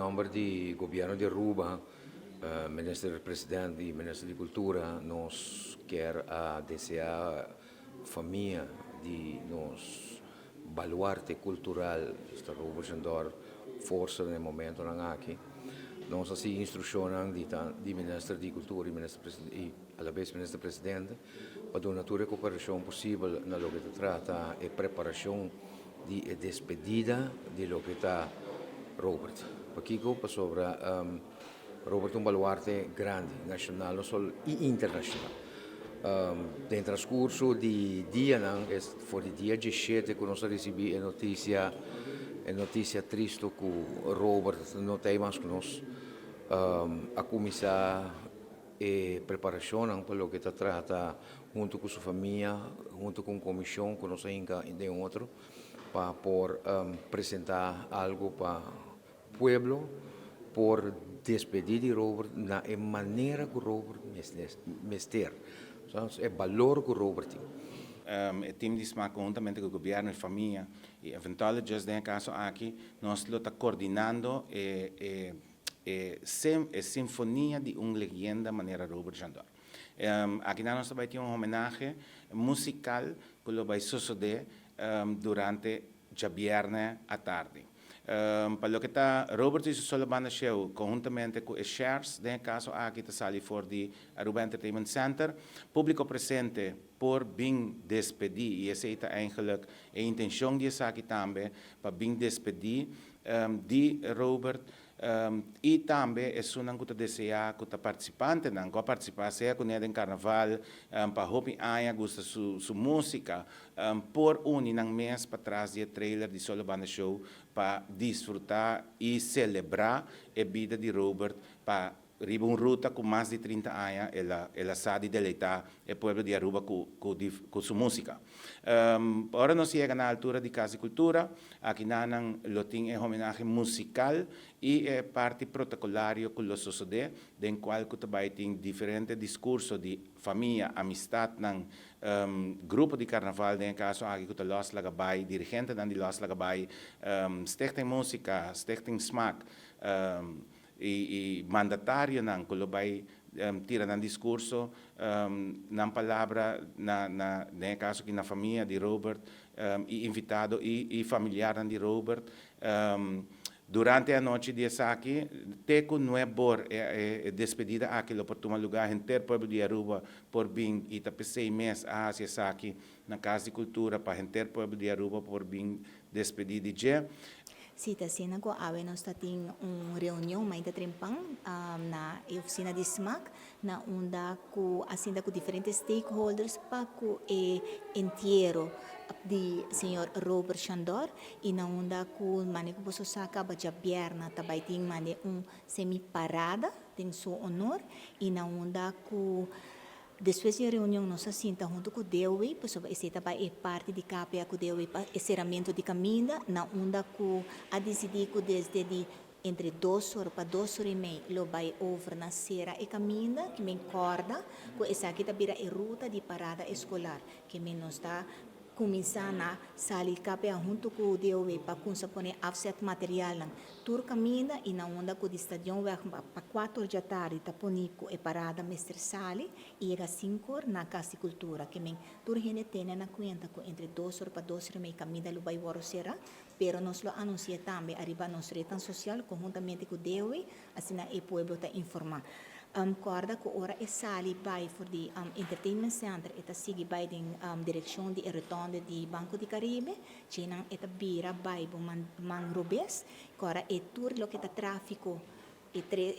Nomber di Gobierno di Aruba, Minister President y Minister di Cultura, nos kier a desea famia di nos baluarte cultural, Mister Robert Jeandor, forsa den e momentonan aki. Nos a sigui instruccionnan di di Minister di Cultura y Minister President y alabes Minister Presidente pa duna tur e cooperacion posibel na loke ta trata e preparacion di e despedida di loke ta Robert. Pakiko? Pasobra Robert ta un baluarte grandi, nacional no solo y internacional. Den transcurso di dianan, es for di dia diesshete cu nos a ricibi e noticia, e noticia tristo cu Robert no ta ei mas cu nos, a cuminsa e preparacionnan pa loke ta trata hunto cu su famia, hunto cu un comision cu nos a hinca den otro pa por presenta algo pa pueblo por despedi di Robert na e manera cu Robert mester, e balor cu Robert tin. E team di smaak conhuntamente cu gobierno y famia y eventologist den e caso aki nos lo ta coordinando e e e sinfonia di un leyenda manera Robert Jandor. Akinan nos ta bai tin un homenahe musical cu lo bai sosode durante djabierne atardi. Pa loke ta Robert y su solo banda show conhuntamente cu e Shares den e caso aki ta sali for di Aruba Entertainment Center. Publico presente por bin despedi y esey ta eigenlijk e intencion di esaki tambe pa bin despedi di Robert y tambe esunnan cu ta desea cu ta participantenan cu a participa sea cune den carnaval pa hopi aña gusta su musica por uni nan mes patras di e trailer di Solo Banda Show pa disfruta y celebra e bida di Robert pa Riba un ruta cu mas di 30 aña el a el a sa di deleita e pueblo di Aruba cu cu cu su musica. Ora nos yega na altura di Cas di Cultura, aki nan lo tin e homenahe musical y e parti protocolario cu lo sosode den cual cu ta bay tin diferente discurso di famia, amistadnan, grupo di carnaval den e caso aki cu ta Los Laga Bay, dirigentenan di Los Laga Bay, Stichting Musica, Stichting Smaak, E mandatarionan ku lo bai tira nan diskurso, nan palabra na na den e kaso aki na famia di Robert i invitado i familiarnan di Robert. Durante e anochi di esaki te ku nuebor e despedida aki lo por tuma lugá. Henter pueblo di Aruba por bin i ta p'esei mes a hasi esaki na Kas di Kultura pa henter pueblo di Aruba por bin despedí di dje. Si ta asina ku awe nos ta tin un reunion mainta trempan na e ofisina di smaak na unda ku a sinta ku diferente stakeholders pa ku e entiero di señor Robert Chandor i na unda ku mane ku boso sa kaba djabièrnè ta bai tin mane un semi parada den su honor i na unda ku Despues di e reunion nos a sinta huntu ku DOW pasobra esei ta bai e parti di KPA ku DOW pa e seramentu di kaminda na unda ku a disidí ku desde di entre 2 or pa 2 or i mei lo bai over na sera e kaminda ke men kòrda ku esaki ta bira e ruta di parada eskolar ke men nos ta kuminsá na sali KPA huntu ku DOW pa kumsa pone afzet materialnan tur kaminda i na unda ku di Stadionweg pa 4 or djatardi ta poni ku e parada mester sali i yega 5 or na Kas di Kultura. Ke men tur hende tene na kuenta ku entre 2 or pa 2 or i mei kaminda lo bai wòrdu será, pero nos lo anunsi'é tambe ariba nos retnan sosial konhuntamente ku DOW, asina e pueblo ta informá. Kòrda ku ora e sali bai for di Entertainment Center e ta sigui bai den direkshon di e rotonde di Banco di Caribe, djenan e ta bira bai bo man man robes, kòrda e tur loke ta tráfiko e tre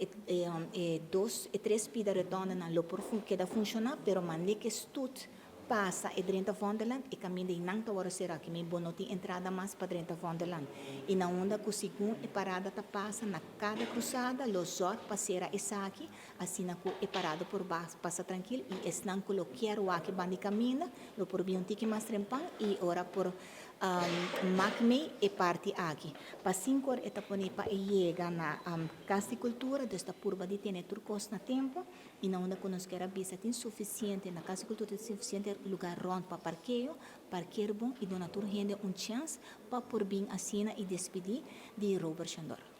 e dos e tres pida rotondenan lo por keda funshoná, pero manera ku e stut pasa e drenta Vondelland e kaminda ei nan ta wòrdu será ki men bo no tin entrada mas pa drenta Vondelland i na unda ku segun e parada ta pasa na kada krusada lo zòrg pa sera esaki asina ku e parada por pasa trankil i esnan ku lo kier wak e banda di kaminda lo por bin un tiki mas trempan i ora por mak mei e parti aki. Pa 5 or e ta pone pa e yega na Kas di Kultura dus ta purba di tene tur kos na tempu. I na unda ku nos kier a bisa tin sufisiente, na Kas di Kultura tin sufisiente lugar rònt pa parkeo, parker bon i duna tur hende un chèns pa por bin asina i despidí di Robert Chandor.